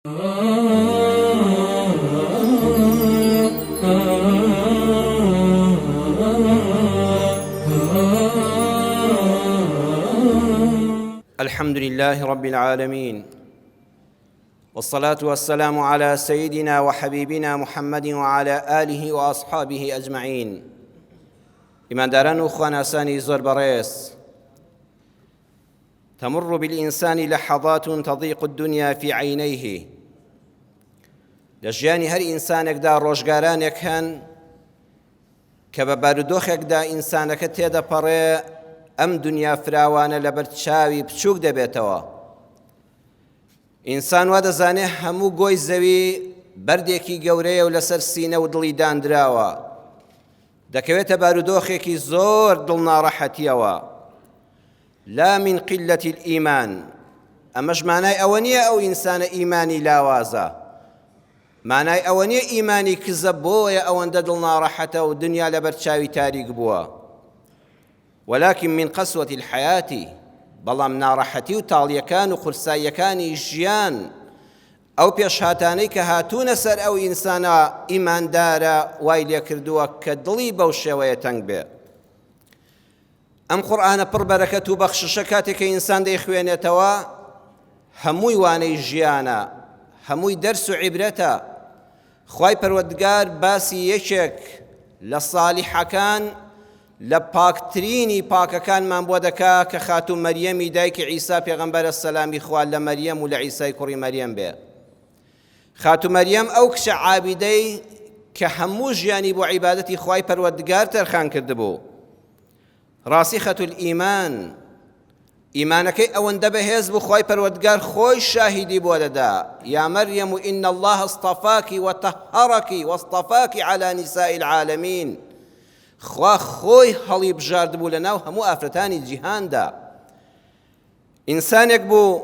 الحمد لله رب العالمين والصلاة والسلام على سيدنا وحبيبنا محمد وعلى آله وأصحابه أجمعين ئیمانداران و خواناسانی زۆر بەڕێز تمر بالإنسان لحظات تضيق الدنيا في عينيه لە ژیانی هەر ئینسانێکدا ڕۆژگارانێک هەن کە بە بارودۆخێکدا ئینسانەکە تێدەپەڕێ ئەم دنیا فراوانە لەبەر چاوی بچووک دەبێتەوە ئینسان وا دەزانێ هەموو گۆی زەوی بەردێکی گەورەیە و لەسەر سینە و دڵی دانراوە دەکەوێتە بارودۆخێکی زۆر دڵناڕەحەتیەوە لا من قلة الإیمان ئەمەش مانای ئەوە نییە ئەو ئینسانە ئیمانی لاوازە مانای ئەوە نییە ئیمانی کزە بۆیە ئەوەندە دڵناڕەحەتە و دنیا لەبەر چاوی تاریک بووە ولكن من قسوة الحياة بەڵام ناڕەحەتی و تاڵیەکان و قورساییەکانی ژیان ئەو پێشهاتانەی کە هاتوونە سەر ئەو ئینسانە ئیماندارە وای لێکردووە کە دڵی بەو شێوەیە تەنگ بێ. ئەم قورئانە پڕ بەرەکەت و بەخششە کاتێک کە ئینسان دەیخوێنێتەوە هەمووی وانەی ژیانە، هەمووی دەرس و عیبرەتە. خوای پەروەردگار باسی یەکێک لە سالیحەکان لە پاکترینی پاکەکانمان بۆ دەکا کە خاتوو مەریەمی دایکی عیسا پێغەمبەرە سەلامی خوا لە مەریەم و لە عیسای کوڕی مەریەم بێ. خاتوو مەریەم ئەو کچە عابیدەی کە هەموو ژیانی بۆ عیبادەتی خوای پەروەردگار تەرخان کردبوو. راسخة الایمان ئیمانەکەی ئەوەندە بەهێز بوو خوای پەروەردگار خۆی شاهیدی بۆ دەدا یا مریم ان الله اصطفاک وطهرک واصطفاک علی نساء العالمین خوا خۆی هەڵی بژاردبوو لە ناو هەموو ئافرەتانی جیهاندا ئینسانێک بوو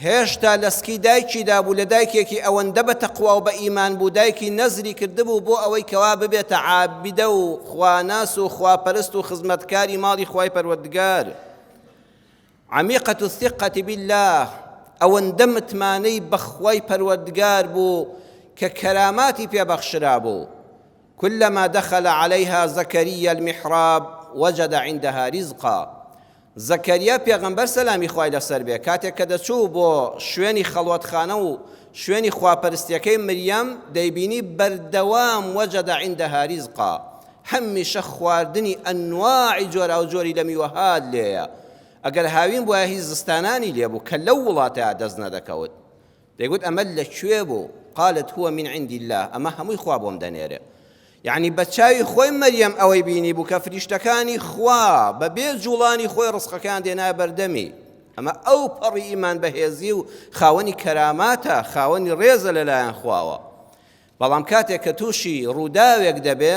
هێشتا لە سکی دایکیدا بوو لە دایکێکی ئەوەندە بە تەقوا و بە ئیمان بوو دایکی نەزری کردبوو بۆ ئەوەی کەوا ببێتە عابیدە و خواناس و خواپەرست و خزمەتکاری ماڵی خوای پەروەردگار عمیقة الثقة بالله ئەوەندە متمانەی بەخوای پەروەردگار بوو کە کەراماتی پێبەخشرا بوو كلما دخل عليها زكريا المحراب وجد عندها رزقا زەکەریا پێغەمبەر سەلامی خوای لەسەر بێ کاتێک کە دەچوو بۆ شوێنی خەڵوەتخانە و شوێنی خواپەرستیەکەی مریەم دەیبینی بەردەوام وجد عندها رزقا هەمیشە خواردنی ئەنواعی جۆراوجۆری لە میوەهات لێیە ئەگەر هاوین بوایە هی زستانانی لێبوو کە لەو وڵاتەیا دەست نەدەکەوت دەیگوت ئەمە لە کوێ بوو؟ قالت هو من عند اللە ئەمە هەمووی خوا بۆم دەنێرێ یعنی بە چاوی خۆی مەریەم ئەوەی بینی بوو کە فریشتەکانی خوا بە بێ جوڵانی خۆی ڕزقەکان دێنایە بەردەمی ئەمە ئەو پەڕی ئیمان بەهێزی و خاوەنی کەراماتە خاوەنی ڕێزە لەلایەن خواوە بەڵام کاتێک کە تووشی ڕووداوێک دەبێ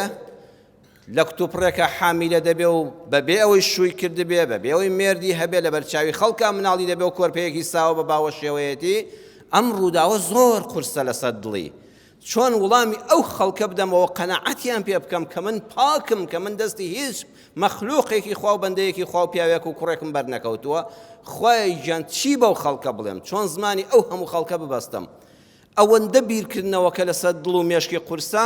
لە کتوپڕێکە حامیلە دەبێ و بەبێ ئەوەی شووی کردبێ بەبێ ئەوەی مێردی هەبێ لەبەر چاوی خەڵکا مناڵی دەبێ و کۆرپەیەکی ساوە بە باوەشێوەیەتی ئەم ڕووداوە زۆر قورسە لەسەر دڵی چۆن وڵامی ئەو خەڵکە بدەمەوە قەنەعەتیان پێ بکەم کە من پاکم کە من دەستی هیچ مەخلوقێکی خوا و بەندەیەکی خوا و پیاوێک و کوڕێکم بەرنەکەوتووە خوای گیان چی بەو خەڵکە بڵێم چۆن زمانی ئەو هەموو خەڵکە ببەستم ئەوەندە بیرکردنەوەکە لەسەر دڵ و مێشکی قورسە،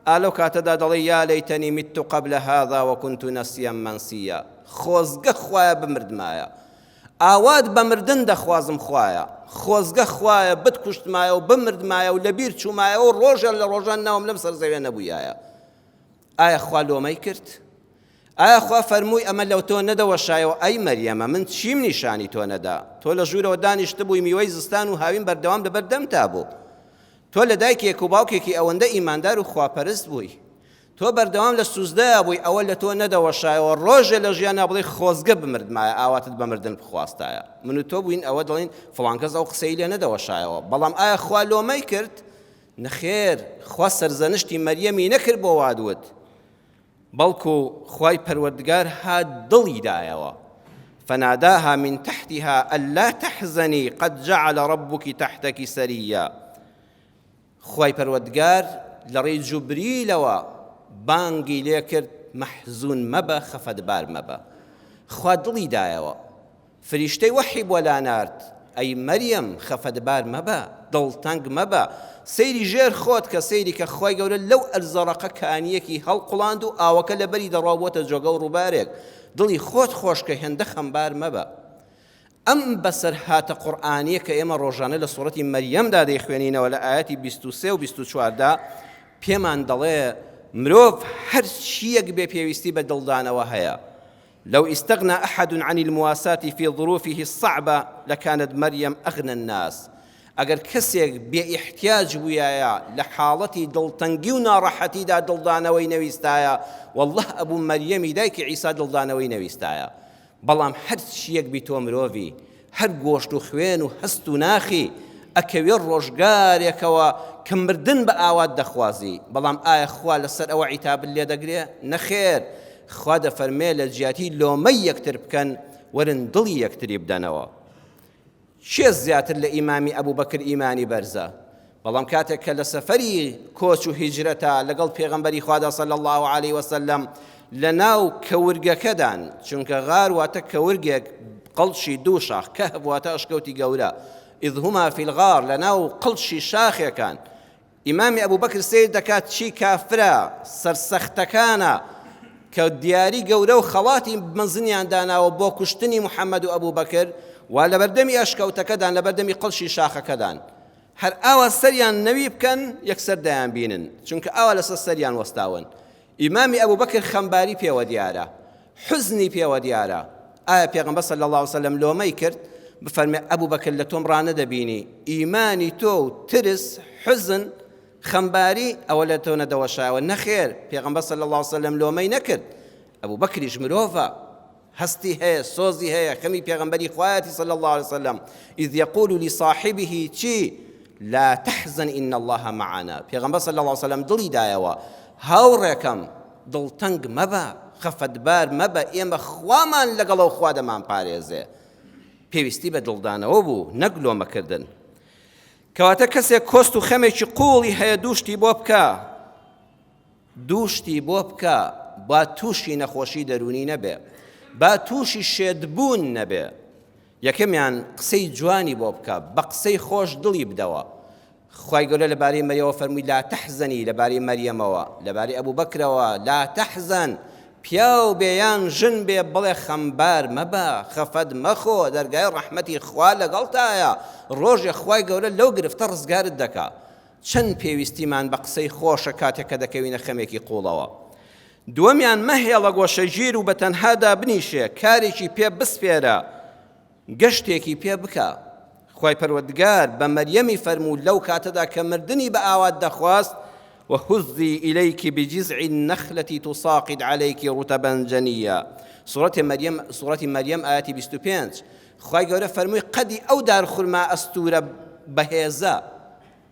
ئا لەو کاتەدا دەڵێ یا لیتنی مت قبل هذا وکنت نسیا منسیا، خۆزگە خوایە بمردمایە، ئاوات بە مردن دەخوازم خوایە، خۆزگە خوایە بتکوشتمایە و بمردمایە و لەبیر چوومایەوە و ڕۆژێ لە ڕۆژان ناوم لەم سەر زەویە نەبوویایە. ئایا خوا لۆمەی کرد؟ ئایا خوا فەرمووی ئەمە لە تۆ نەدەوەشایەوە ئەی مەریەمە من چیم نیشانی تۆ نەدا تۆ لە ژوورەوە دانیشتبووی میوەی زستان و هاوین بەردەوام لەبەر دەمتا بوو تۆ لە دایکێک و باوکێکی ئەوەندە ئیماندار و خواپەرست بووی تۆ بەردەوام لە سوزدەیا بووی ئەوە لە تۆ نەدەوەشایەوە ڕۆژێ لە ژیانا بڵێ خۆزگە بمردمایە ئاواتت بە مردن بخواستایە من و تۆ بووین ئەوە دەڵێین فڵان کەس ئەو قسەی لێ نەدەوەشایەوە بەڵام ئایا خوا لۆمەی کرد نەخێر خوا سەرزەنشتی مەریەمی نەکرد بۆ وات وت بەڵکو خوای پەروەردگار هات دڵی دایەوە فناداها من تحتها ألا تحزني قد جعل ربك تحتك سريا خوای پەروەردگار لە ڕێی جوبریلەوە بانگی لێکرد مەحزون مەبە خەفەتبار مەبە خوا دڵی دایەوە فریشتەی وەحی بۆ لانارد ئەی مەریەم خەفەتبار مەبە. دڵتەنگ مەبە. سەیری ژێر خۆت کە، سەیری کە خوای گەورە لەو ئەرزە ڕەقە کانییەکی هەڵقوڵاند و ئاوەکە لەبەری دەڕوا و بۆتە جۆگە و ڕووبارێک. دڵی خۆت خۆش کە، هێندە خەمبار مەبە. ئەم بەسەرهاتە قورئانییە کە ئێمە ڕۆژانە لە سوڕەتی مەریەمدا دەیخوێنینەوە لە ئایەتی 23 و 24 دا پێمان دەڵێ مرۆڤ هەر چییەک بێ پێویستی بە دڵدانەوە هەیە. لو استغنى أحد عن المواساة في ظروفه الصعبة لكانت مريم أغنى الناس ئەگەر کەسێک بێ ئیحتیاج بوویایە لە حاڵەتی دڵتەنگی و ناڕەحەتیدا دڵدانەوەی نەویستایە والله ئەبوو مەریەمی دایکی عیسا دڵدانەوەی نەویستایە بەڵام هەر چییەک بی تۆ مرۆڤی، هەر گۆشت و خوێن و هەست و ناخی، ئەکەویە ڕۆژگارێکەوە کە مردن بە ئاوات دەخوازی، بەڵام ئایا خوا لەسەر ئەوە عیتابت لێ دەگرێ؟ نەخێر، خوا دەفەرمێ لە جیاتی لۆمەی یەکتر بکەن، وەرن دڵی یەکتری بدەنەوە. کێ زیاتر لە ئیمامی ئەبوبەکر ئیمانی بەرزە؟ بەڵام کاتێک کە لە سەفەری کۆچ و هیجرەتا لەگەڵ پێغەمبەری خوادا صلی اللە علیه وسلم لە ناو کەورگەکەدان، چونکە غار واتە کەورگێک قەڵشی دوو شاخ، کەهف واتە ئەشکەوتی گەورە، اذ هما فی الغار لە ناو قەڵشی شاخێکان، ئیمامی ئەبوبەکر سەیر دەکات چی کافرە سەرسەختەکانە کە دیاری گەورە و خەڵاتی مەزنیان داناوە بۆ کوشتنی محەممەد و ئەبوبەکر و لەبەردەمی ئەشکەوتەکەدان لەبەردەمی قڵشی شاخەکەدان هەر ئاوا سەریان نەوی بکەن یەکسەر دەیان بینن چونکە ئاوا لەسەر سەریان وەستاون ئیمامی ئەبوبەکر خەمباری پێوە دیارە حوزنی پێوە دیارە ئایا پێغەمبەر صلی اللە علیه وسلم لۆمەی کرد بفەرمێ ئەبوبەکر لە تۆم ڕانەدەبینی ئیمانی تۆ و ترس حوزن خەمباری ئەوە لە تۆ نەدەوەشایەوە نەخێر پێغەمبەر صلی اللە علیه وسلم لۆمەی نەکرد ئەبوبەکریش مرۆڤە هەستی هەیە سۆزی هەیە خەمی پێغەمبەری خوایەتی صلی اللە علیه وسلم اذ یقول لصاحبه چی لا تحزن ان الله معنا پێغەمبەر صلی اللە علیه وسلم دڵی دایەوە هاوڕێکەم دڵتەنگ مەبە خەفەتبار مەبە ئێمە خوامان لەگەڵە و خوا دەمانپارێزێ پێویستی بە دڵدانەوە بوو نەک لۆمەکردن کەواتە کەسێک کۆست و خەمێکی قوڵی هەیە دووشتی بۆ بکە دوو شتی بۆ بکە با تووشی نەخۆشی دەروونی نەبێ، با تووشی شێتبوون نەبێ. یەکەمیان قسەی جوانی بۆ بکە، بە قسەی خۆش دڵی بدەوە. خوای گەورە لەبارەی مەریەوە فەرمووی لا تحزنی، لەبارەی مەریەمەوە، لەبارەی ئەبوبەکرەوە لا تحزن، پیاو بێ یان ژن بێ بڵێ خەمبار مەبە، خەفەت مەخۆ، دەرگای ڕەحمەتی خوا لەگەڵتایە، ڕۆژێ خوای گەورە لەو گرفتە ڕزگارت دەکا. چەند پێویستیمان بە قسەی خۆشە کاتێک کە دەکەوینە خەمێکی قووڵەوە. دووەمیان مەهێڵە گۆشەگیر و بە تەنها دابنیشێ، کارێکی پێ بسپێرە، گەشتێکی پێ بکە. خوای پەروەردگار بە مەریەمی فەرموو لەو کاتەدا کە مردنی بە ئاوات دەخواست، وهزی الیک بجذع النخلة تساقط علیک رطبا جنیا، سورەتی مەریەم سورەتی مەریەم ئایەتی 25 خوای گەورە فەرمووی قەدی ئەو دارخورما ئەستوورە بەهێزە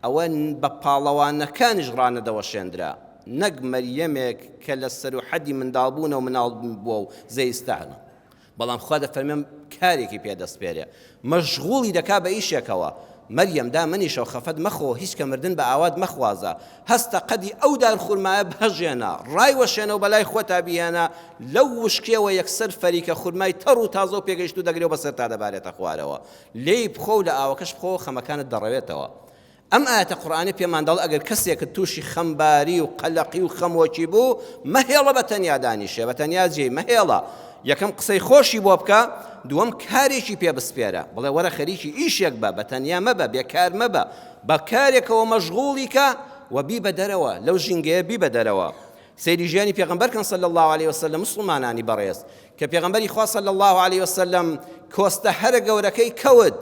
ئەوە بە پاڵەوانەکانیش ڕانەدەوەشێندرا، نەک مەریەمێک کە لە سەروحەدی منداڵبوونەوە مناڵ بووە و زەیستانە. بەڵام خوا دەفەرمێ کارێکی پێ دەسپێرێ، مەشغوڵی دەکا بە ئیشێکەوە، مەریەم دامەنیشە و خەفەت مەخۆ، هیچ کە مردن بە ئاوات مەخوازە، هەستە قەدی ئەو دارخورمایە بهەژێنە، ڕایوەشێنە و بەلای خۆتا بیهێنە، لەو وشکیەوە یەکسەر فەریکە خورمای تەڕ و تازە و پێگەیشتوو دەگرێ و بەسەرتا دەبارێتە خوارەوە. لێی بخۆ و لە ئاوەکەش بخۆوە خەمەکانت دەڕەوێتەوە. ئەم ئایەتە قورئانیە پێمان دەڵێ ئەگەر کەسێکت تووشی خەمباری و قەلەقی و خەمۆکی بوو مەهێڵە بە تەنیا دانیشێ بە تەنیا جێی مەهێڵە یەکەم قسەی خۆشی بۆ بکە دووەم کارێکی پێ بسپێرە بڵێ وەرە خەریکی ئیشێک بە بە تەنیا مەبە بێکار مەبە بە کارێکەوە مەشغوڵی کە و بیبە دەرەوە لەو ژینگەیە بیبە دەرەوە سەیری ژیانی پێغەمبەر کەن صلی اللە علیه وسلم مسوڵمانانی بەڕێز کە پێغەمبەری خوا صلی اللە علیه وسلم کۆستە هەرە گەورەکەی کەوت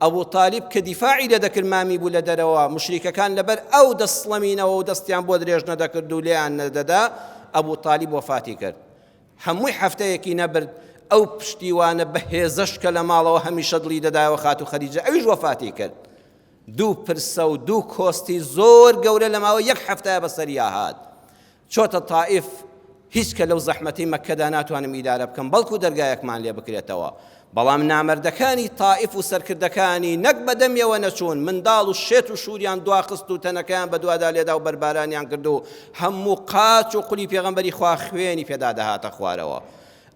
ئەبو تالیب کە دیفاعی لێ دەکرد مامی بوو لە دەرەوە مشریکەکان لەبەر ئەو دەستڵەمینەوە و دەستیان بۆ درێژ نەدەکرد و لێیان نەدەدا ئەبو تالیب وەفاتی کرد هەمووی هەفتەیەکی نەبرد ئەو پشتیوانە بەهێزەش کە لە ماڵەوە هەمیشە دڵی دەدایەوە خاتوو خەدیجە ئەویش وەفاتی کرد دوو پرسە و دوو کۆستی زۆر گەورە لە ماوەی یەک هەفتەیا بەسەریا هات. چۆتە تائیف، هیچ کە لەو زەحمەتەی مەککەدا ناتوانم ئیدارە بکەم، بەڵکو دەرگایەکمان لێ بکرێتەوە. بەڵام نامەردەکانی تائیف و سەرکردەکانی نەک بە دەمیەوە نەچوون، منداڵ و شێت و شووریان دواخست و تەنەکەیان بەدوادا لێدا و بەربارانیان کرد و هەموو قاچ و قولی پێغەمبەری خوا خوێنی پێدا دەهاتە خوارەوە.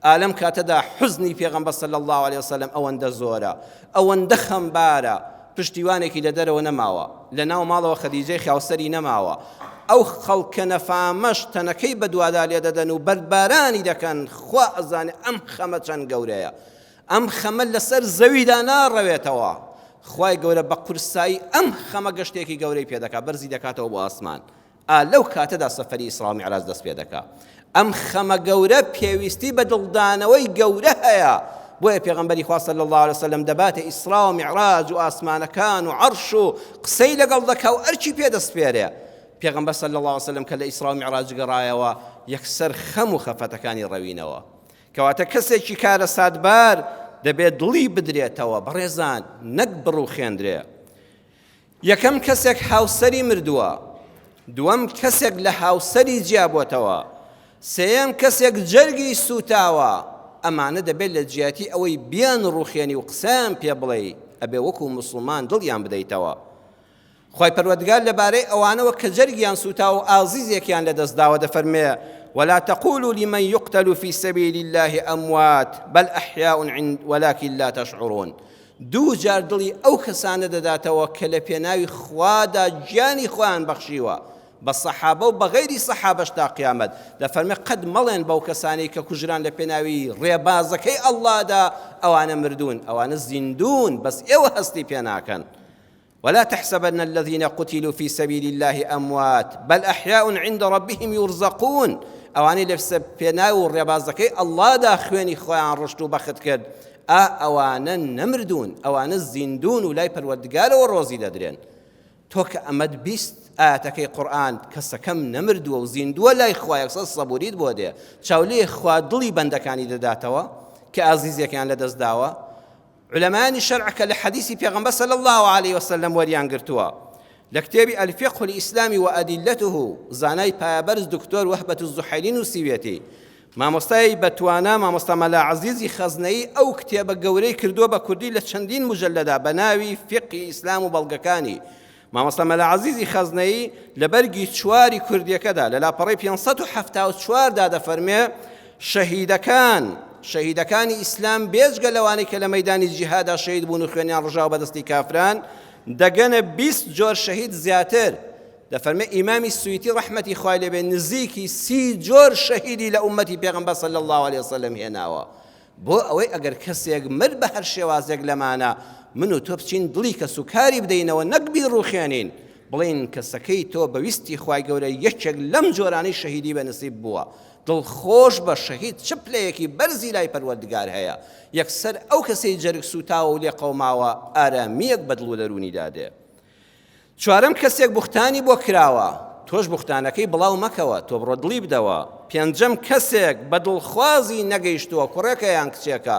ئا لەم کاتەدا حوزنی پێغەمبەر صلی اللە علیە وسلم ئەوەندە زۆرە، ئەوەندە خەمبارە، پشتیوانێکی لە دەرەوە نەماوە، لە ناو ماڵەوە خەدیجەی خاوسەری نەماوە، ئەو خەڵکە نەفامەش تەنەکەی بەدوادا لێدەدەن و بەردبارانی دەکەن، خوا ئەزانێ ئەم خەمە چەند گەورەیە. ئەم خەمە لەسەر زەویدا ناڕەوێتەوە، خوای گەورە بە قورسایی ئەم خەمە گەشتێکی گەورەی پێ دەکات، بەرزی دەکاتەوە بۆ ئاسمان. ئا لەو کاتەدا سەفەری ئیسرا و میعراج دەست پێ دەکا. ئەم خەمە گەورە پێویستی بە دڵدانەوەی گەورە هەیە، بۆیە پێغەمبەری خوا صلی اللە علیه وسلم دەباتە ئیسرا و میعراج و ئاسمانەکان و عەرش و قسەی لەگەڵ دەکا و ئەرکی پێ دەسپێرێ. پێغەمبەر صلی اللە علیه وسلم کە لە ئیسرا و میعراج گەڕایەوە یەکسەر خەم و خەفەتەکانی ڕەوینەوە. کەواتە کەسێکی کارەساتبار دەبێت دڵی بدرێتەوە بەڕێزان نەک بڕوخێندرێ. یەکەم کەسێک هاوسەری مردووە، دووەم کەسێک لە هاوسەری جیابۆتەوە، سێیەم کەسێک جەرگی سووتاوە، ئەمانە دەبێت لە جیاتی ئەوەی بیان ڕوخێنی و قسەیان پێ بڵێی ئەبێ وەکو موسڵمان دڵیان بدەیتەوە. خوای پەروەردگار لەبارەی ئەوانەوە کە جەرگیان سووتاوە و ئازیزێکیان لەدەست داوە دەفەرمێ، ولا تقولوا لمن يقتل في سبيل الله أموات بل أحياء عند ولكن لا تشعرون دوو جار دڵی ئەو کەسانە دەداتەوە کە لە پێناوی خوادا گیانی خۆیان بەخشیوە بە سەحابە و بە غەیری سەحابەش تا قیامەت دەفەرمێ قەت مەڵێن بەو کەسانەی کە کوژران لە پێناوی ڕێبازەکەی ئەڵڵادا ئەوانە مردوون ئەوانە زیندوون بەس ئێوە هەستی پێ ناکەن ولا تحسبن الذين قتلوا في سبيل الله أموات بل أحياء عند ربهم يرزقون ئەوانەی لە پێناو و ڕێبازەکەی ئەڵڵادا خوێنی خۆیان ڕشت و بەخت کرد ئا ئەوانە نەمردوون ئەوانە زیندوون و لای پەروەردگارەوە ڕۆزی دەدرێن تۆ کە ئەمەت 20 ئاەتەکەی قورآن کەسەکەم نەمردووە و زیندووە لای خوا یەکسەر سەبوریت بۆ دێ چاولێ خوا دڵی بەندەکانی دەداتەوە کە ئازیزێکیان لەدەست داوە عولەمایانی شەرع کە لە حەدیسی پێغەمبەر صلی اللە علیه وسلم وەریان گرتووە لە کتێبی الفقه الاسلامی وادلته زانای پایەبەرز دکتۆر وەهبەت الزحیلی نووسیویەتی مامۆستای بەتوانا مامۆستا مەلا عەزیزی خەزنەیی ئەو کتێبە گەورەی کردووە بە کوردی لە چەندین مجلەدا بە ناوی فقهی ئیسلام و بەڵگەکانی مامۆستا مەلا عەزیزی خەزنەیی لە بەرگی چواری کوردیەکەدا لە لاپەڕەی 574 دا دەفەرمێ شەهیدەکان شەهیدەکانی ئیسلام بێجگە لەوانەی کە لە مەیدانی جیهادا شەهید بوون و خوێنیان ڕژاوە بەدەستی کافران دەگەنە 20 جۆر شەهید زیاتر دەفەرمێ ئیمامی سویتی ڕەحمەتی خوای لێبێ نزیکی سی جۆر شەهیدی لە ئومەتی پێغەمبەر صلی الله علیه وسلم هێناوە بۆ ئەوەی ئەگەر کەسێک مرد بە هەر شێوازێک لەمانە، من و تۆ بچین دڵی کەسوکاری بدەینەوە نەک بیڕوخێنین، بڵێین کەسەکەی تۆ بە ویستی خوای گەورە یەکێک لەم جۆرانەی شەهیدی بە نسیب بووە، دڵخۆش بە شەهید چ پلەیەکی بەرزی لای پەروەردگار هەیە، یەکسەر ئەو کەسەی جەرگ سووتاوە و لێقەوماوە ئارامییەک بە دڵ و دەروونیدا دێ. چوارەم کەسێک بوختانی بۆ کراوە تۆش بوختانەکەی بڵاو مەکەوە تۆ بڕۆ دڵی بدەوە پێنجەم کەسێک بە دڵخوازی نەگەیشتووە کوڕێکە یان کچێکە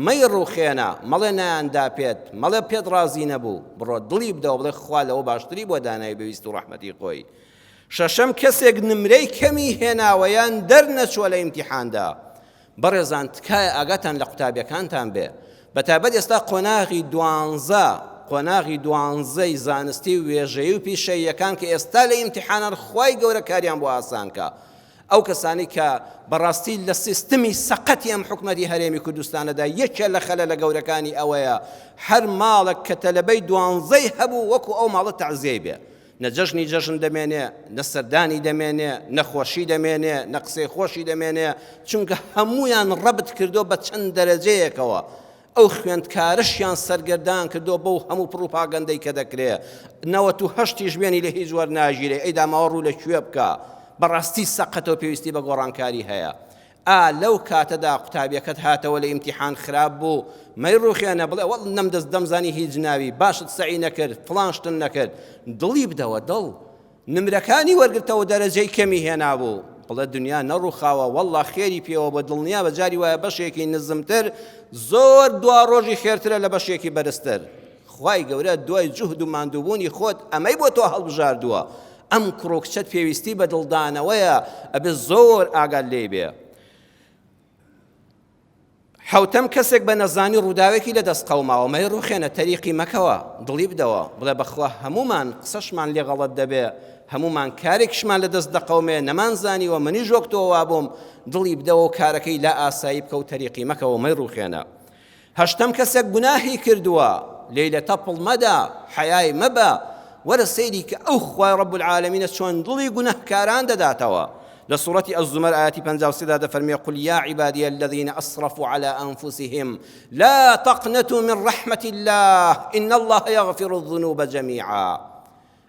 مەی ڕوخێنە مەڵێ نایاندا پێت مەڵێ پێت ڕازی نەبوو بڕۆ دڵی بدەوە بڵێ خوا لەوە باشتری بۆ دانای بەویست و ڕەحمەتی خۆی شەشەم کەسێک نمرەی کەمی هێناوە یان دەرنەچووە لە ئیمتیحاندا بەڕێزان تکایە ئاگاتان لە قوتابیەکانتان بێ بەتایبەت ئێستا قۆناغی دوانزە قۆناغی دوانزەی زانستی و وێژەیی و پیشەییەکان کە ئێستا لە ئیمتیحانان خوای گەورە کاریان بۆ ئاسان کە ئەو کەسانی کە بەڕاستی لە سیستمی سەقەتی ئەم حکومەتی هەرێمی کوردستانەدا یەکێ لە خەلە لە گەورەکانی ئەوەیە هەر ماڵێک کە تەلەبەی دوانزەی هەبوو وەکو ئەو ماڵە تەعزیەی بێ نە جەژنی جەژن دەمێنێ، نە سەردانی دەمێنێ، نە خۆشی دەمێنێ، نە قسەی خۆشی دەمێنێ، چونکە هەموویان ڕەبت کردووە بە چەند دەرەجەیەکەوە، ئەو خوێندکارەشیان سەرگەردان کردووە بەو هەموو پڕوپاگەندەی کە دەکرێ، 98 یش وێنی لە هیچ وەرناگیرێ، ئەی داماوە ڕوو لە کوێ بکا؟ بەڕاستی سەقەتە و پێویستی بە گۆڕانکاری هەیە. ئا لەو کاتەدا قوتابیەکەت هاتەوە لە ئیمتیحان خراپ بوو مەیڕوخێنە بڵێ وەڵ نەمدەست دەمزانی هیچ ناوی باشت سەعی نەکرد فڵان شتن نەکرد دڵی بدەوە دڵ نمرەکانی وەرگرتەوە دەرەجەی کەمی هێنابوو بڵێ دنیا نەڕوخاوە واللە خێری پێوە بە دڵنیا بە جاری وایە بەشێکی نزمتر زۆر دوا ڕۆژی خێرترە لە بەشێکی بەرزتر خوای گەورە دوای جوهد و ماندووبوونی خۆت ئەمەی بۆ تۆ هەڵبژاردووە ئەم کوڕ و کچەت پێویستی بە دڵدانەوەیە ئەبێ زۆر ئاگات لێی بێ حوتەم کەسێک بە نەزانی ڕووداوێکی لە دەست قەوماوە مەی ڕوخێنە تەریقی مەکەوە دڵی بدەوە بڵێ بەخوا هەمومان قسەشمان لێ غەڵەت دەبێ هەمومان کارێکشمان لە دەست دەقەومێ نەمان زانیوە منیش وەک تۆ وابووم دڵی بدەوە و کارەکەی لا ئاسایی بکە و تەریقی مەکەوە مەی ڕوخێنە هەشتەم کەسێک گوناهی کردووە. لێی لە تەپڵ مەدە، حەیای مەبە، وەرە سەیری کە ئەو خوای رب العالمینە چۆن دڵی گوناهکاران دەداتەوە. لە سوڕەتی الزمر ئایەتی 53 دا دەفەرموێ قل یا عبادی الذین اسرفوا علی انفسهم لا تقنطوا من رحمة الله ان الله یغفر الذنوب جمیعا.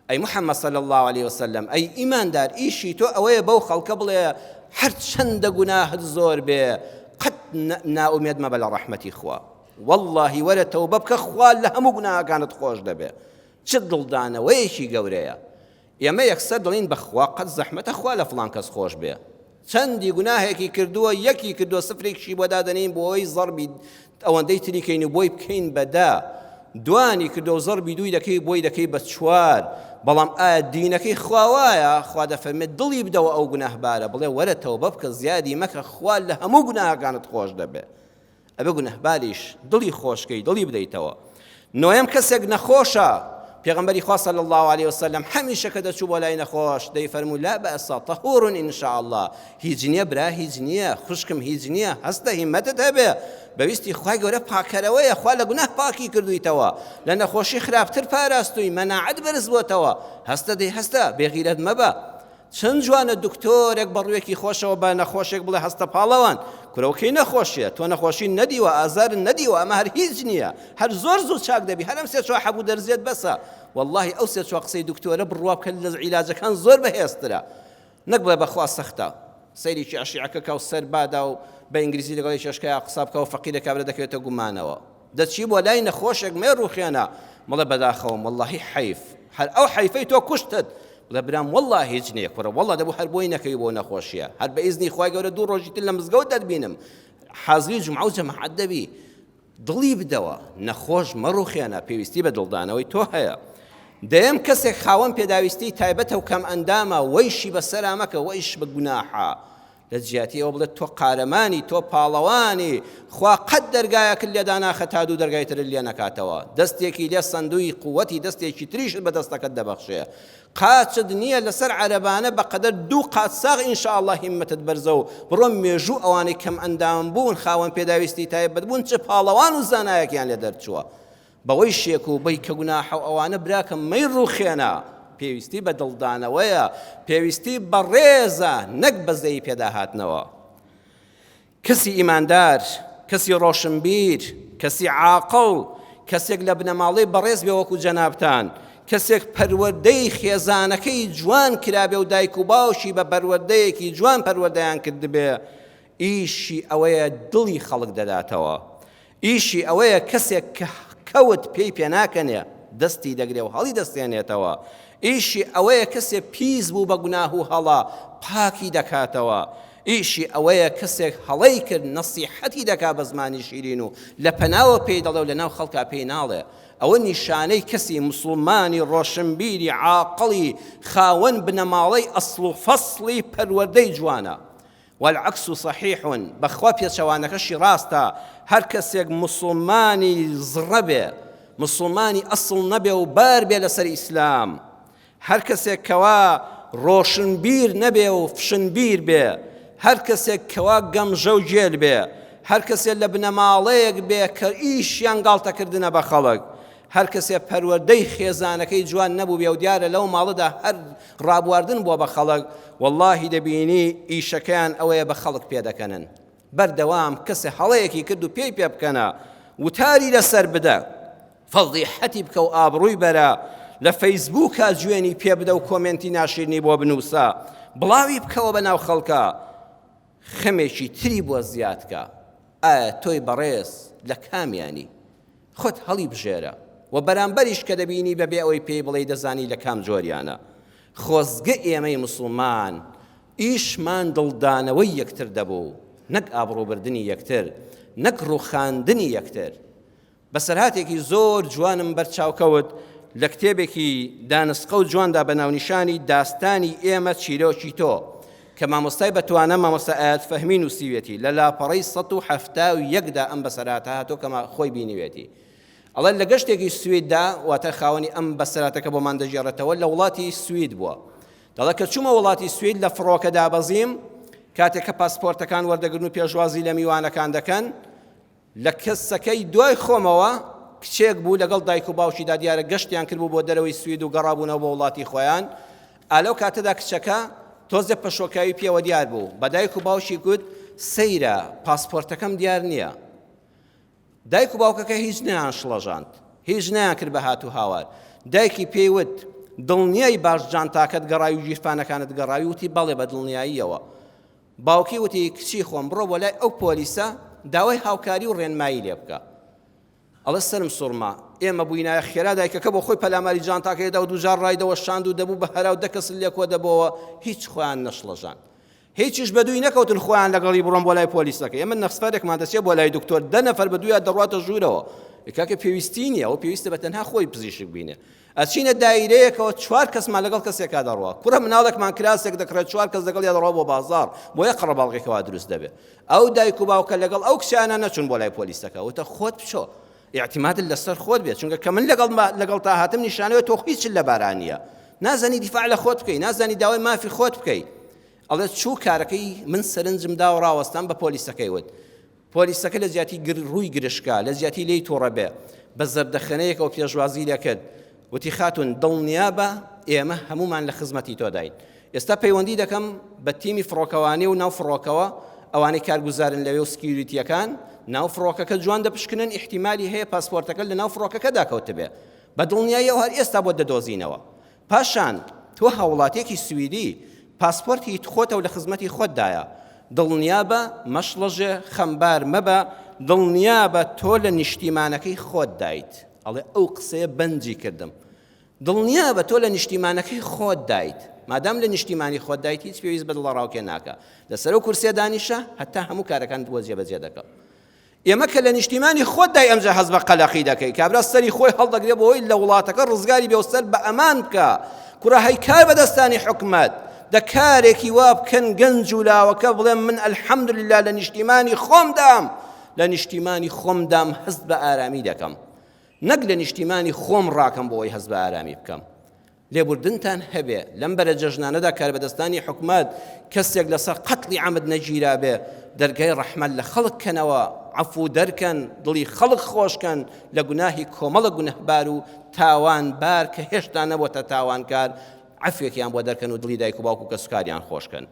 ئەی محمد صلی اللە علیە وسلم ئەی ئیماندار ئیشی تۆ ئەوەیە بەو خەڵکە بڵێ هەرچەندە گوناهت زۆر بێ قەت نائومێد مەبە لە ڕەحمەتی خوا واللهی وەرە تەوبە بکە خوا لە هەموو گوناهەکانت خۆش دەبێ چ دڵدانەوەیەکی گەورەیە ئێمە یەکسەر دڵین بەخوا قەت زەحمەتە خوا لە فڵان کەس خۆش بێ چەندی گوناهێکی کردووە یەکی کردووە سفرێکیشی بۆ دادەنێین بۆ ئەوەی زەڕبی ئەوەندەی تری کەین و بۆی بکەین بە دە دوانی کردووە و زەڕبی دووی دەکەی بۆی دەکەی بە چوار بەڵام ئایا دینەکەی خوا وایە خوا دەفەرمێت دڵی بدەوە ئەو گوناهبارە بڵێ وەرە تەوبە بکە زیادی مەکە خوا لە هەموو گوناهەکانت خۆش دەبێ ئەبێ گوناهباریش دڵی خۆشکەی دڵی بدەیتەوە نۆیەم کەسێک نەخۆشە پێغەمبەری خوا صلی الله علیه وسلم هەمیشە کە دەچوو بۆ لای نەخۆش دەیفەرموو لا بەئس طهور ان شاء الله هیچ نییە برا هیچ نییە خوشکم هیچ نییە هەستە هیمەتت هەبێ بەویستی خوای گەورە پاکەرەوەیە خوا لە گوناه پاکی کردوویتەوە لە نەخۆشی خراپتر پاراستووی مەناعەت بەرز بۆتەوە هەستە دەی هەستە بێغیرەت مەبە چەند جوانە دکتۆرێک بە ڕووێکی خۆشەوە بە نەخۆشێک بڵێ هەستە پاڵەوان کورە کەی نەخۆشیە تۆ نەخۆشی نەدیوە ئازارت نەدیوە ئەمە هەر هیچ نییە هەر زۆر زوو چاک دەبی هەر ئەم سێ چوار حەب و دەرزیەت بەسە واللهی ئەو سێ چوار قسەی دکتۆرە بڕوا بکە لە عیلاجەکان زۆر بەهێزترە نەک بڵێ بەخوا سەختە سەیرێکی ئەشیعەکە کا و سەر بادا و بە ئینگلیزی لەگەڵ یەکێشکەیا قسە بکا و فەقیرە کابرا دەکەوێتە گومانەوە دەچی بۆ لای نەخۆشێک مەیڕوخێنە مەڵێ بەداخەوەم وەڵاهی حەیف هەر ئەو حەیفەی تۆ کوشتت بڵێ برام وەڵا هیچ نییە کوڕە وەڵا دەبوو هەر بۆی نەکەوی بۆ نەخۆشیە هەر بە ئیزنی خوای گەورە دوو ڕۆژی تر لە مزگەوت دەتبینم حازری جومعە و جەماعەت دەبی دڵی بدەوە نەخۆش مەڕوخێنە پێویستی بە دڵدانەوەی تۆ هەیە دەیەم کەسێک خاوەن پێداویستی تایبەتە و کەم ئەندامە وەیشی بەسەرا مەکە وەیش بە گوناحە لە جیاتی ئەوە بڵێت تۆ قارەمانی، تۆ پاڵەوانی، خوا قەت دەرگایەکت لێ داناخە تا دوو دەرگای ترت لێ نەکاتەوە، دەستێکی لێ سەندووی قوتی دەستێکی تریشت بە دەستەکەت دەبەخشێ، قاچت نییە لەسەر عەرەبانە بەقەدەر دوو قاچ ساغ ان شاء اللە هیممەتت بەرزە و بڕۆ مێژوو ئەوانەی کەم ئەندام بوون خاوەن پێداویستی تایبەت بوون چ پاڵەوان و زانایەکیان لێ دەرچووە. بەوەی شێک و بەی کە گوناحە و ئەوانە براکەم مەیڕوخێنە پێویستی بە دڵدانەوەیە پێویستی بە ڕێزە نەک بەزەیی پێدا هاتنەوە کەسی ئیماندار کەسی ڕۆشنبیر کەسی عاقڵ کەسێک لە بنەماڵەی بەڕێز بێ وەکو جەنابتان کەسێک پەروەردەی خێزانەکەی جوان کرابێ و دایک و باوکی بە پەروەردەیەکی جوان پەروەردەیان کردبێ ئیشی ئەوەیە دڵی خەڵک دەداتەوە ئیشی ئەوەیە کەسێک کە کەوت پێی پێناکەنێ دەستی دەگرێ و هەڵی دەستێنێتەوە، ئیشی ئەوەیە کەسێ پیس بوو بە گوناه و هەڵە پاکی دەکاتەوە، ئیشی ئەوەیە کەسێک هەڵەی کرد نەسیحەتی دەکا بە زمانی شیرین و لە پەناوە پێی دەڵێ و لە ناو خەڵکا پێی ناڵێ. ئەوە نیشانەی کەسی موسڵمانی ڕۆشنبیری عاقڵی خاوەن بنەماڵەی ئەسڵ و فەسڵی پەروەردەی جوانە. والعکس صحیح، بەخوا پێچەوانەکەشی ڕاستە، هەر کەسێک موسڵمانی زڕە بێ، موسڵمانی ئەسڵ نەبێ و بار بێ لەسەر ئیسلام، هەر کەسێک کەوا ڕۆشنبیر نەبێ و فشنبیر بێ، هەر کەسێک کەوا گەمژە و گێل بێ، هەر کەسێ لە بنەماڵەیەک بێ کە ئیشیان گاڵتەکردنە بە خەڵک، هەر کەسێ پەروەردەی خێزانەکەی جوان نەبووبێ و دیارە لەو ماڵەدا هەر ڕابواردن بووە بە خەڵک وەڵاهی دەبینی ئیشەکەیان ئەوەیە بە خەڵک پێدەکەنن بەردەوام کەسێ هەڵەیەکی کرد و پێی پێ بکەنە وتاری لەسەر بدە فەزیحەتی بکە و ئابڕووی بەرە لە فەیسبووکا جوێنی پێ بدە و کۆمێنتی ناشیرنی بۆ بنووسە بڵاوی بکەوە بە ناو خەڵکە خەمێکی تری بۆ زیاد کە ئایا تۆی بەڕێز لە کامیانی خۆت هەڵی بژێرە و بەرامبەریش کە دەبینی بەبێ ئەوەی پێی بڵێی دەزانی لە کام جۆریانە. خۆزگە ئێمەی موسڵمان ئیشمان دڵدانەوەی یەکتر دەبوو نەک ئابڕووبردنی یەکتر، نەک ڕووخاندنی یەکتر. بەسەرهاتێکی زۆر جوانم بەرچاو کەوت لە کتێبێکی دانسقە و جواندا بە ناونیشانی داستانی ئێمە چیرۆکی تۆ کە مامۆستای بەتوانا مامۆستا ئایەت فەهمی نووسیویەتی لە لاپەڕەی 171 دا ئەم بەسەرهاتە هاتووە کە خۆی بینیوێتی ئەڵێ لە گەشتێکی سویددا واتە خاوەنی ئەم بەسەراتەکە بۆمان دەگێڕێتەوە لە وڵاتی سوید بووە دەڵێ کە چوومە وڵاتی سوید لە فڕۆکە دابەزیم کاتێک کە پاسپۆرتەکان وەردەگرن و پێشوازی لە میوانەکان دەکەن لە کەسەکەی دوای خۆمەوە. کچێک بوو لەگەڵ دایک و باوکیدا دیارە گەشتیان کردبوو بۆ دەرەوەی سوید و گەڕابوونەوە بۆ وڵاتی خۆیان. ئا لەو کاتەدا کچەکە تۆزێ پەشۆکاوی پێوە دیار بوو. بە دایک و باوکی گوت، سەیرە، پاسپۆرتەکەم دیار نییە. دایک و باوکەکە هیچ نەیان شڵەژاند، هیچ نەیان کرد بە هات و هاوار. دایکی پێی وت، دڵنیای باش جانتاکەت گەڕاوی و گیرفانەکانت گەڕاوی؟ وتی، بەڵێ بە دڵنیاییەوە. باوکی وتی، کچی خۆم بڕۆ بۆ لای ئەو پۆلیسە داوای هاوکاری و ڕێنمایی لێ بکە. ئەڵێ سەرم سوڕما، ئێمە بووینایە خێرا دایکەکە بۆ خۆی پەلاماری جانتاکەی دا و دووجار ڕایدەوەشاند و دەبوو بە هەرا و دە کەست لێ کۆ دەبۆوە، هیچ خۆیان نەشڵەژاند. هیچیش بەدووی نەکەوتن خۆیان لەگەڵی بڕۆن بۆ لای پۆلیسەکە. ئێمە نەفسفەرێکمان دەچێت بۆ لای دکتۆر دە نەفەر بەدوویا دەڕواتە ژوورەوە. کاکە پێویستی نییە، ئەو پێویستە بە تەنها خۆی پزیشک بینێ. ئەچینە دایرەیەکەوە چوار کەسمان لەگەڵ کەسێکا دەڕوا. کوڕە مناڵێکمان کراسێک دەکڕێت چوار کەس لەگەڵیا دەڕوا بۆ بازاڕ، بۆیە قەڕەباڵغێکەوە دروست دەبێت. ئەو دایک و باوکە لەگەڵ ئەو کچانە نەچوون بۆ لای پۆلیسەکە وتە خۆت بچۆ ئیعتیمادت لەسەر خۆت بێت چونکە کە من لەگەڵ لەگەڵ تا هاتم نیشانەوە تۆ هیچت لەبارا نییە نازانی دیفاع لە خۆت بکەی نازانی داوای مافی خۆت بکەی ئەڵێ چوو کارەکەی من سەرنجم دا و ڕاوەستان بە پۆلیسەکەی وت پۆلیسەکە لە جیاتی ڕووی گرشکا لە جیاتی لێی تووڕە بێ بە زەردەخەنەیەکەوە پێشوازی لێکرد وتی خاتون دڵنیابە ئێمە هەمومان لە خزمەتی تۆداین ئێستا پەیوەندی دەکەم بە تیمی فڕۆکەوانی و ناو فڕۆکەوە، ئەوانەی کارگوزارن لەوێ و security یەکان، ناو فڕۆکەکە جوان دەپشکنن، ئیحتیمالی هەیە پاسپۆرتەکە لە ناو فڕۆکەکەدا کەوتبێ. بە دڵنیاییەوە هەر ئێستا بۆت دەدۆزینەوە. پاشان تۆ هاووڵاتییەکی سویدی، پاسپۆرت هی خۆتە و لە خزمەتی خۆتدایە. دڵنیابە، مەشڵەژێ، خەمبار مەبە، دڵنیابە تۆ لە نیشتیمانەکەی خۆتدایت. ئەڵێ ئەو قسەیە بەنجی کردم. دڵنیابە تۆ لە نیشتیمانەکەی خۆتدایت، مادام لە نیشتیمانی خۆتدایت هیچ پێویست بە دڵەڕاوکێ ناکا، لەسەر ئەو کورسیە دانیشە هەتا هەموو کارەکانت بۆ جێبەجێ دەکەم. ئێمە کە لە نیشتیمانی خۆتدای ئەمجا هەست بە قەلەقی دەکەی، کابرا سەری خۆی هەڵدەگرێ بۆ ئەوەی لە وڵاتەکە ڕزگاری بێ و سەر بە ئەمان بکا. کوڕە هەی کار بەدەستانی حکومەت، دە کارێکی وا بکەن گەنج و لاوەکە بڵێن من الحمدللە لە نیشتیمانی خۆمدام، لە نیشتیمانی خۆمدام هەست بە ئارامی دەکەم. نەک لە نیشتیمانی خۆم ڕاکەم بۆ ئەوەی هەست بە ئارامی بکەم. لێبوردنتان هەبێ لەم بەرە جەژنانەدا کاربەدەستانی حکومەت کەسێک لەسەر قەتڵی عەمد نەگیرابێ دەرگای ڕەحمەت لە خەڵک کەنەوە عەفو دەرکەن دڵی خەڵک خۆشکەن لە گوناهی کۆمەڵە گونەهبار و تاوانبار کە هێشتا نەبۆتە تاوانکار عەفوێکیان بۆ دەرکەن و دڵی دایک و باوک و کەسوکاریان خۆشکەن.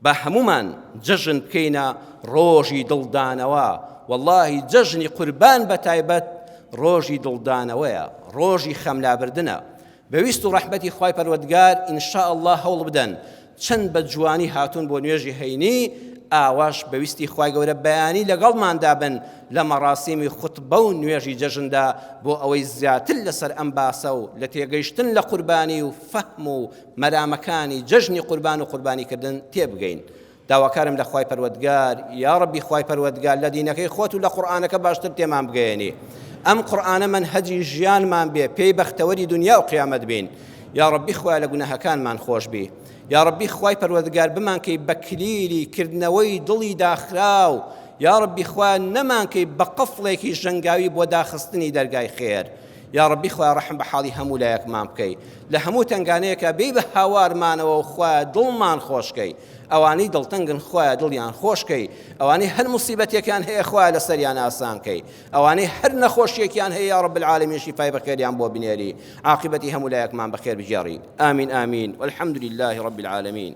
با هەموومان جەژن بکەینە ڕۆژی دڵدانەوە، وەڵاهی جەژنی قوربان بە تایبەت ڕۆژی دڵدانەوەیە، ڕۆژی خەملابردنە. بە ویست و ڕەحمەتی خوای پەروەردگار ان شاء اللە هەوڵ بدەن چەند بە جوانی هاتوون بۆ نوێژی هەینی ئاواش بە ویستی خوای گەورە بەیانی لەگەڵماندا بن لە مەڕاسیمی خوتبە و نوێژی جەژندا بۆ ئەوەی زیاتر لەسەر ئەم باسە و لە تێگەیشتن لە قوربانی و فەهم و مەرامەکانی جەژنی قوربان و قوربانی کردن تێبگەین داواکارم لە خوای پەروەردگار یاڕەبی خوای پەروەردگار لە دینەکەی خۆت و لە قورئانەکە باشتر تێمان بگەیەنی ئەم قورئانە مەنهەجی ژیانمان بێ پێی بەختەوەری دنیا و قیامەت بین یاڕەبی خوای لە گوناهەکانمان خۆش بی یاڕەبی خوای پەروەردگار بمانکەی بە کلیلی کردنەوەی دڵی داخراو یاڕەبی خوا نەمانکەی بە قفڵێکی ژەنگاوی بۆ داخستنی دەرگای خێر یاڕەبی خوایە ڕەحم بە حاڵی هەموو لایەکمان بکەی لە هەموو تەنگانەیەکا بێی بە هاوارمانەوە و خوایە دڵمان خۆشکەی ئەوانەی دڵتەنگن خوایە دڵیان خۆشکەی ئەوانەی هەر موسیبەتێکیان هەیە خوایە لەسەریان ئاسانکەی ئەوانەی هەر نەخۆشیەکیان هەیە یا رب العالمین شیفای بەخێریان بۆ بنێری عاقبەتی هەموو لایەکمان بەخێر بگێڕی ئامین ئامین والحمد لله رب العالمین.